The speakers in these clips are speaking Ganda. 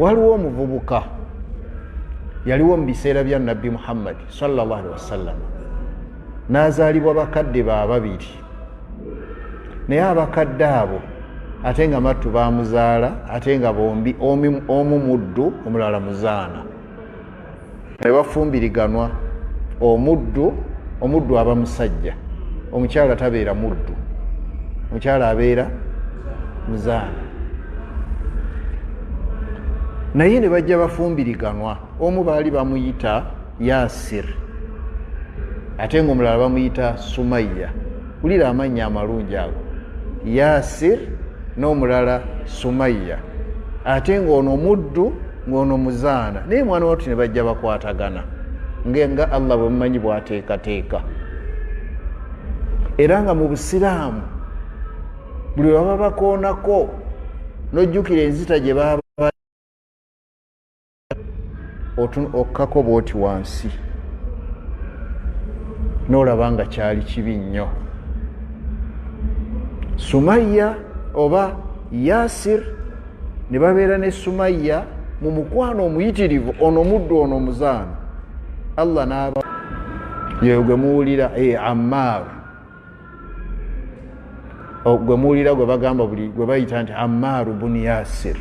Waliwo omuvubuka yaliwo mu biseera bya Nabbi Muhammadi sallallahu alaihi wasallam, n'azaalibwa bakadde ba babiri, naye abakadde abo ate nga mattu bamuzaala, ate nga bombi omu muddu omulala muzaana, ne bafumbiriganwa. Omuddu aba musajja, omukyala tabeera muddu, omukyala abeera muzaana. Naye ne bajja bafumbiriganwa, omu baali bamuyita Yasir, ate nga omulala bamuyita Sumaya. Wulira amannya amalungi ago, Yasir n'omulala Sumaya, ate ng'ono muddu ng'ono muzaana. Naye mwana wattu ne bajja bakwatagana nga Allah bwe mumanyi bw'ateekateeka. Era nga mu Busiraamu buli lwe baba bakoonako n'ojjukira enzita gye baba okkako bwoti wansi n'olaba nga kyali kibi nnyo. Sumaya oba Yasir ne babeera ne Sumaya mu mukwano omuyitirivu, ono muddu ono muzaana. Allah n'aba yeyo gwe muwulira Ammar, gwe muwulira gwe bagamba buli gwe bayita nti Ammaaru bun Yasir,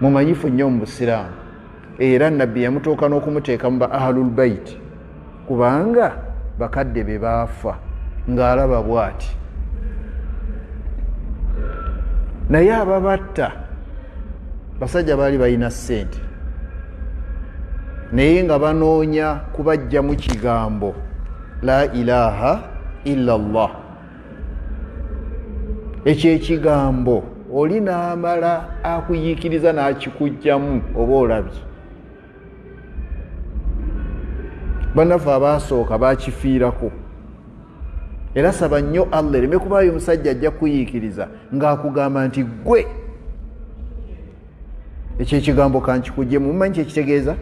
mumanyifu nnyo mu Busiraamu. Era Nabbi yamutuuka n'okumuteeka mu ba ahlul baiti, kubanga bakadde be baafa ng'alaba bw'ati. Naye ababatta basajja baali balina ssente, naye nga banoonya kubajjamu kigambo la ilaha illa llah. Ekyo ekigambo oli n'amala akuyiikiriza n'akikugjamu, oba olabye bannaffe abaasooka bakifiirako. Era saba nnyo Allah ereme kubaayo omusajja ajja kukuyiikiriza ng'akugamba nti ggwe ekyo ekigambo kankikujjemu. Mumanyi kyekitegeeza?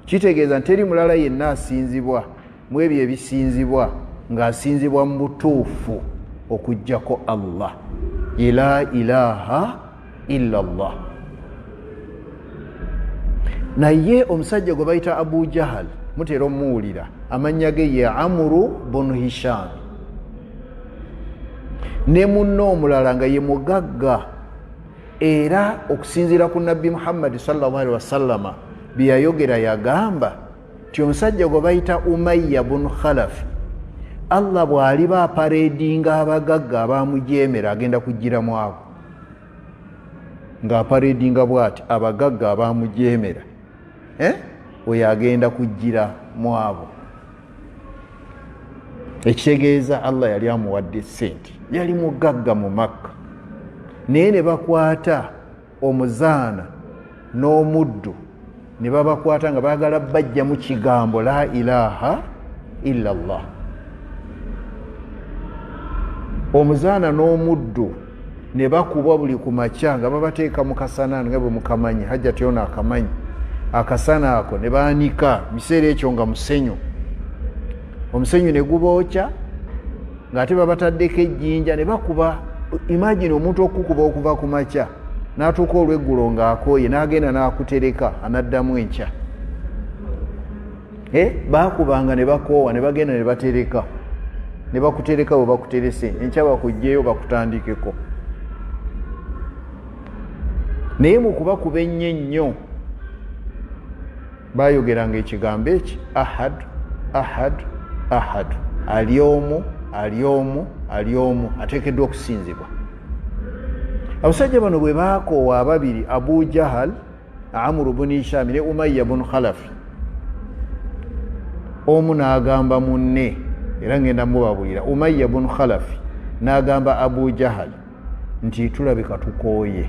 Kitegeeza nti teri mulala yenna asinzibwa mu ebyo ebisinzibwa ng'asinzibwa mu butuufu okuggyako Allah, ye la ilaha illa llah. Naye omusajja gwe bayita Abu Jahal, mutera omuwulira, amannya ge ye Amuru bunu Hisham, ne munne omulala nga ye mugagga. Era okusinziira ku Nabbi Muhammadi sallallahu alaihi wasallama bye yayogera, yagamba nti omusajja gwe bayita Umayya bunu Khalafi, Allah bw'aliba apareedinga abagagga abamujeemera, agenda kugiramu abo ng'apareedinga bw'ati abagagga abamujeemera, oyo agenda kugira mu abo. Ekitegeeza Allah yali amuwadde sente, yali mugagga mu Makka. Naye ne bakwata omuzaana n'omuddu, ne babakwata nga baagala bajjamu kigambo la ilaha illa llah. Omuzaana n'omuddu ne bakubwa buli ku makya nga babateeka mu kasana, nga bwe mukamanyi, Hajjati ono akamanyi akasana ako, ne baanika biseera ekyo nga musenyu, omusenyu ne gubookya, ng'ate babataddeko ejjinja ne bakuba. Imagine omuntu okukuba okuva ku makya n'atuuka olweggulo ng'akooye, n'agenda n'akutereka, anaddamu enkya. Baakubanga ne bakoowa, ne bagenda ne batereka, ne bakutereka bwe bakuterese, enkya bakugjeyo bakutandikeko. Naye mu kubakuba ennyo ennyo bayogeranga ekigambo eki ahad ahad ahad, ali omu, ali omu, ali omu, ateekeddwa okusinzibwa. Abasajja bano bwe baakoowa ababiri, Abu Jahal Amuru bunu Hishami ne Umayya bunu Khalafi, omu n'agamba munne, era ngenda mubabulira, Umayya bunu Khalafi n'agamba Abu Jahal nti tulabika tukooye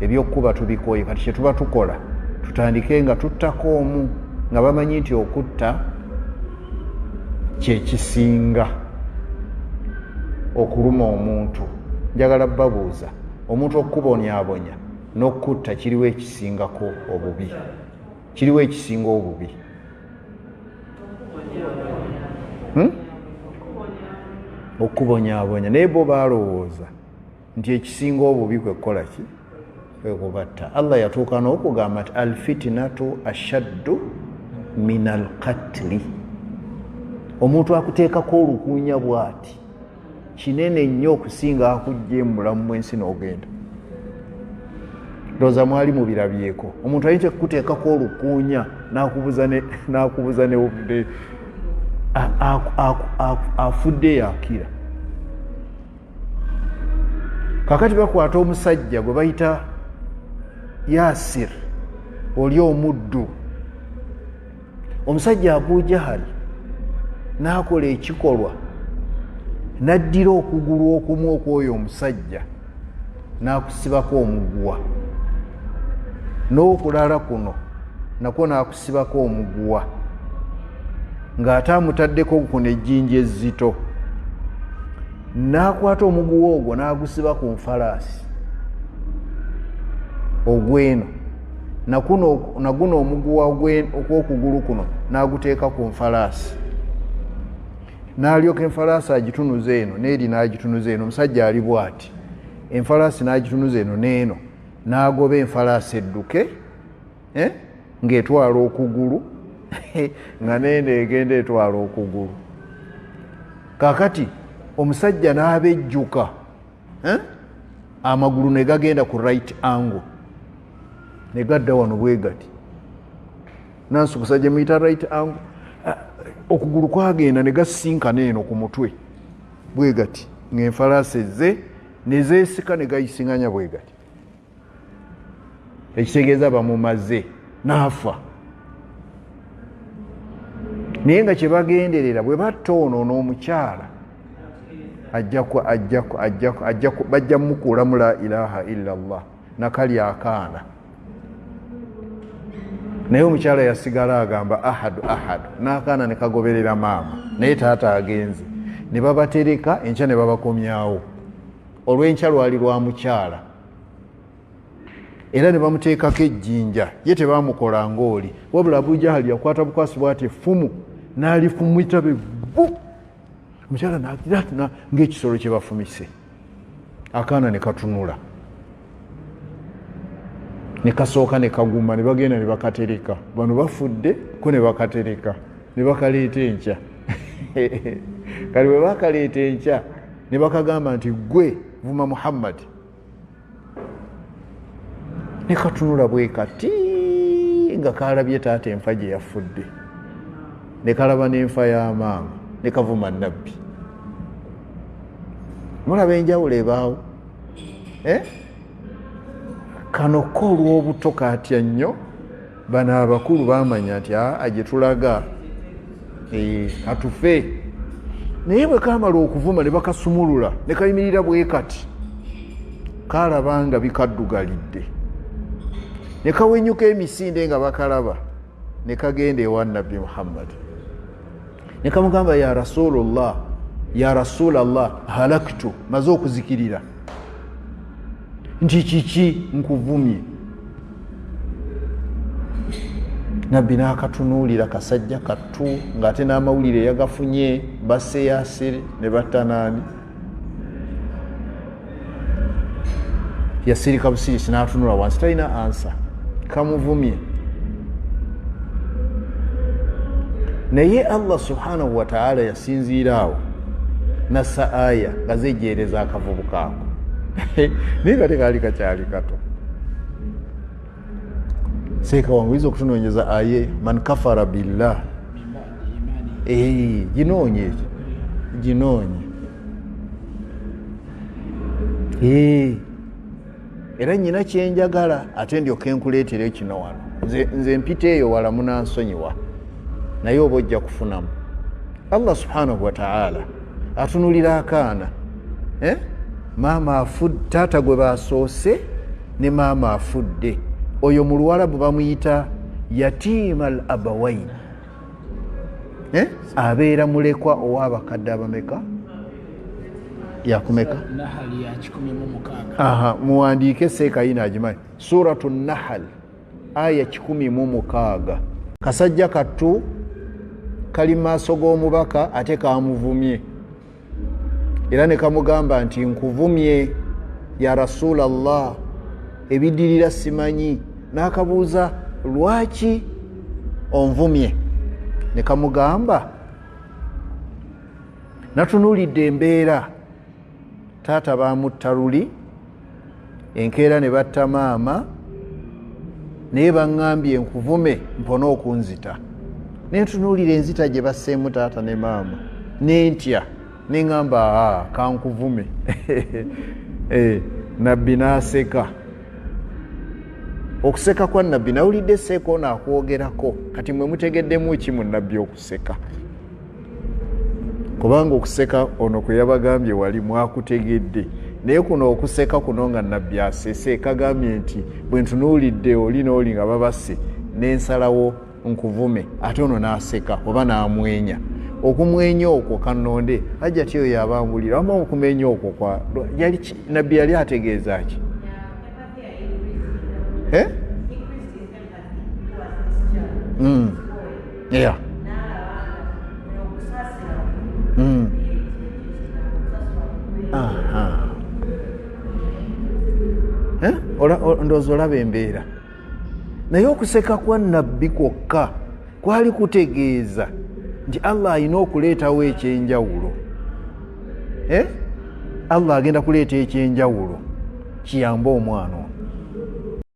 ebyokukuba, tubikooye, kati kyetuba tukola tutandike nga tuttako omu, nga bamanyi nti okutta kyekisinga okuluma omuntu. Njagala babuuza, omuntu okukubonyabonya n'okutta kiriwo ekisingako obubi? Kiriwo ekisinga obubi? Okubonyabonya. Naye bo balowooza nti ekisinga obubi kwe kukola ki? Kwe kubatta. Allah yatuuka n'okugamba nti alfitinatu ashaddu min alqatli. Omuntu akuteekako olukuunya bw'ati kinene nnyo okusinga akujja emulamu bw'ensi n'ogenda. Ndowooza mwali mubirabyeko, omuntu ayinza okukuteekako olukuunya n'akubuza ne afudde yakira. Kakati bakwata omusajja gwe bayita Yasir, oli omuddu. Omusajja Abu Jahali n'akola ekikolwa, n'addira okugulu okumu okwoyo omusajja n'akusibako omuguwa, n'okulala kuno nakwo n'akusibako omuguwa, ng'ate amutaddeko kuno ejjinja ezzito, n'akwata omuguwa ogwo n'agusiba ku nfalaasi ogweno, naguno omuguwa okw'okugulu kuno n'aguteeka ku nfalaasi, n'alyoka enfalaasi agitunuza eno n'eri n'agitunuza eno. Omusajja ali bw'ati, enfalaasi n'agitunuza eno n'eno, n'agoba enfalaasi edduke, ng'etwala okugulu, nga n'eno egenda etwala okugulu. Kaakati omusajja n'abejjuka, amagulu ne gagenda ku right angle, ne gadda wano bwe gati. Nansi omusajja muyita right angle, okugulu kwagenda ne gasinkana eno ku mutwe bwe gati, ng'enfalaasi ezze ne zeesika ne gayisinganya bwe gati, ekitegeeza bamumaze n'afa. Naye nga kyebagenderera bwe batta ono n'omukyala bajja mukuulamu la ilaha illa Allah, nakali akaana. Naye omukyala yasigala agamba ahadu ahadu, n'akaana ne kagoberera maama, naye taata agenze. Ne babatereka enkya ne babakomyawo. Olw'enkya lwali lwa mukyala, era ne bamuteekako ejjinja. Ye tebamukola ng'oli, wabula Abu Jahali yakwata bukwasi bw'ati effumu n'alifumita be bu omukyala n'agira ng'ekisolo kye bafumise. Akaana ne katunula ne kasooka ne kaguma, ne bagenda ne bakatereka. Bano bafudde ko ne bakatereka ne bakaleeta enkya. Kale bwe bakaleeta enkya ne bakagamba nti gwe vuma Muhammad, ne katunula bwe kati nga kalabye taata enfa gye yafudde, ne kalaba n'enfa ya maama, ne kavuma nabbi. Mulaba enjawulo ebaawo? Kano ko olw'obuto kaatya nnyo. Bano abakulu bamanya nti aa gye tulaga katufe. Naye bwe kamala okuvuma ne bakasumulula ne kayimirira bwe kati, kalaba nga bikaddugalidde, ne kawenyuka emisinde nga bakalaba, ne kagenda ewa Nabbi Muhammad ne kamugamba, ya Rasulullah, ya Rasulallah, halaktu, maze okuzikirira. Nti kiki nkuvumye? Nabbi n'akatunuulira kasajja kattu, ng'ate n'amawulire yagafunye, basse Yasiri ne batta naani. Yasirika busirisi n'atunula wansi, talina ansa, kamuvumye. Naye Allah subhanahu wataala yasinziira awo nassa aya nga zejeereza akavubuka ako, naye nga tekaali kakyali kato. Seeka wange, oyinza okutunoonyeza aye man kafara billah? Ginoonye, ginoonye. Era nyina kyenjagala ate ndyoke nkuleetere kino wano. Nze mpita eyo wala, munansonyiwa, naye oba ojja kufunamu. Allah subhanahu wataala atunulira akaana, maama afudde, taata gwe basoose ne maama afudde. Oyo mu Luwarabu bamuyita yatiima al abawain, abeera mulekwa ow'abakadde abameka? Yakumeka? Muwandiike, seekayina agimanyi. Suratu Nahal aya 106. Kasajja kattu kali maaso g'omubaka, ate kamuvumye, era ne kamugamba nti nkuvumye ya Rasulallah. Ebiddirira simanyi. N'akabuuza, lwaki onvumye? Ne kamugamba, natunuulidde embeera, taata baamutta luli, enkeera ne batta maama, naye baŋŋambye nkuvume mpone okunzita. Nentunuulira enzita gye basseemu taata ne maama, nentya, neŋŋamba, aa, kankuvume. Nabbi n'aseka. Okuseka kwa nabbi nawulidde seeka ono akwogerako. Kati mwe mutegeddemu ki mu nabbi okuseka? Kubanga okuseka ono kwe yabagambye wali mwakutegedde, naye kuno okuseka kuno nga nabbi asese, kagambye nti bwe ntunuulidde oli n'oli nga babasse, nensalawo nkuvume, ate ono n'aseka oba n'amwenya. Okumwenya okwo kanonde Hajjati oyo yabangulira wama okumwenya okwo kwa yali nabbi yali ategeeza ki? Eh? Yeah. Aha. Eh? Ndowooza olaba embeera. Naye okuseka kwa nabbi kwokka kwali kutegeeza nti Allah alina okuleetawo ekyenjawulo. Eh? Allah agenda kuleeta ekyenjawulo kiyambe omwana ono.